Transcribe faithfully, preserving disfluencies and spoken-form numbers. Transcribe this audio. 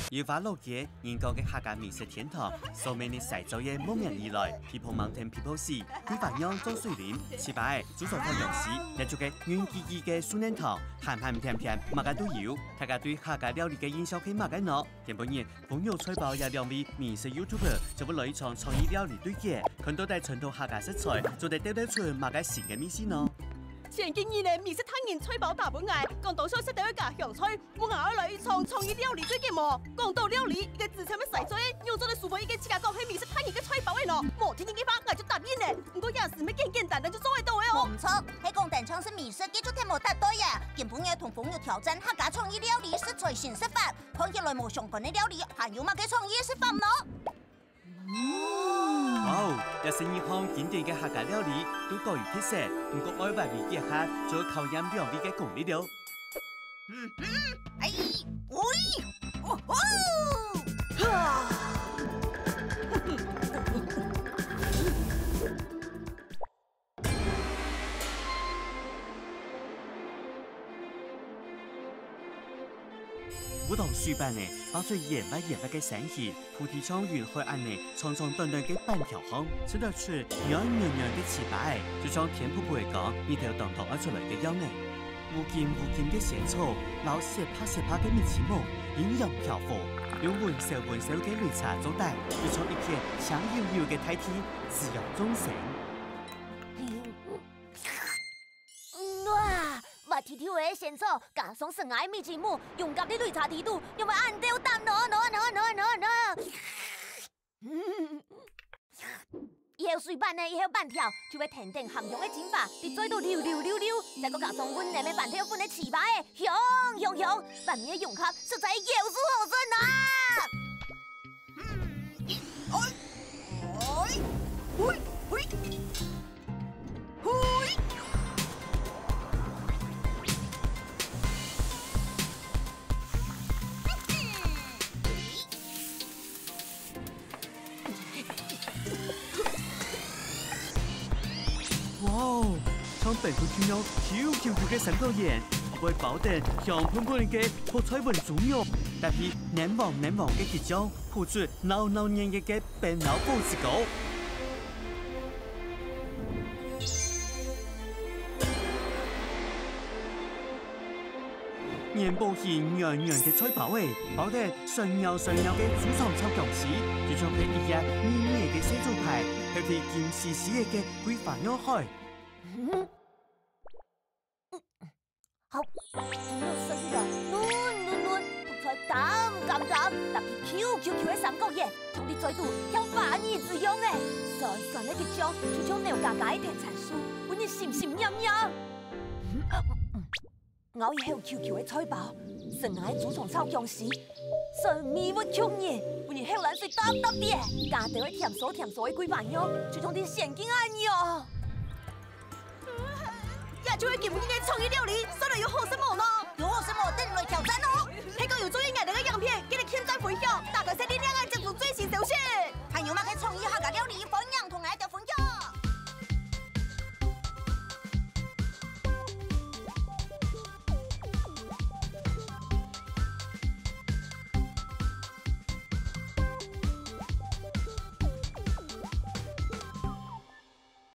由華老街人講个客家美食天堂，上面个西灶个慕名而來，People Mountain People Sea，桂花娘、漳水林、粢粑仔、豬腸炒薑絲，也就个軟吱吱个素奶湯，鹹鹹甜甜，麼个都有。大家對客家料理个印象係麼个呢？今晡日，紅肉菜包這兩位美食YouTuber就會來一場創意料理對決，看到底傳統客家食材做得鬥得出麼个新个味緒呢？前幾日呢，美食達人菜包打分𠊎，講當想食兜个家鄉菜， 無，𠊎愛來一場創意料理對決無？講到料理，一個至親个西灶仔，仰做得輸分一個自家講係美食達人个菜包仔呢？無定定个話，𠊎就答應了。毋過這事毋係簡簡單單就做得到个哦。無毋著，係講單淨食美食，該就忒無搭對啊！今晡日同紅肉挑戰客家創意料理食材新食法，看起來無相關个料理，還有麼个創意食法呢？ 哇哦，這十二項經典个客家料理都各有特色，毋過愛還味幾下，就愛考驗兩位个功力了。嗯哼，哎，喂，哦吼，哈！ 烏糖水粄仔，爆出圓滑圓滑个山形，菩提像雲海恁仔，長長短短个粄條項，食得出軟軟軟个粢粑仔，就像天婆婆講，日頭當當愛出來个樣仔。烏金烏金个仙草，摎雪白雪白个蜜汁毛，陰陽調和，用溫燒溫燒个擂茶做底，就像一片青幽幽个大地，滋養眾生。 哇，滑溜溜个仙草，加上純愛蜜汁母，融合在擂茶底肚，仰會恁鬥膽呢？呢呢呢呢呢！一口水粄仔，一口粄條，就會甜甜鹹香个精華，在嘴肚溜溜溜溜，再過加上溫暖个粄條粉个粢粑仔，香香香，完美个融合，實在有夠好食啊！ 哇哦，像冰棍樣Q Q Q个三角形，外包等香噴噴个泡菜雲豬肉，搭配奶黃奶黃个桔醬， 鋪出鬧鬧熱熱个粄摎果子糕。元寶形圓圓个菜包仔，包等酸醲酸醲个豬腸炒薑絲，就像係一隻美味个細豬排，配起金絲絲个桂花肉海。 好，豬肉食起來嫩嫩嫩，覆菜甘甘甘，搭配Q Q Q个三角形，像在嘴肚跳華爾滋樣仔。酸酸个桔醬，就像扭嘎嘎个甜酸素，分人心心念念。咬一口Q Q个菜包，純愛个豬腸炒薑絲，酸味滑口人，分人口涎水答答滴。加兜个甜酥甜酥个桂花肉，就像在仙境恁樣。 這就係今晡日个創意料理，算來有好食無呢？有好食無？等你來挑戰哦！係講有中意𠊎兜个影片，記得點讚分享，打開細鈴鈴仔接收最新消息。還有麼个創意客家料理，歡迎同𠊎兜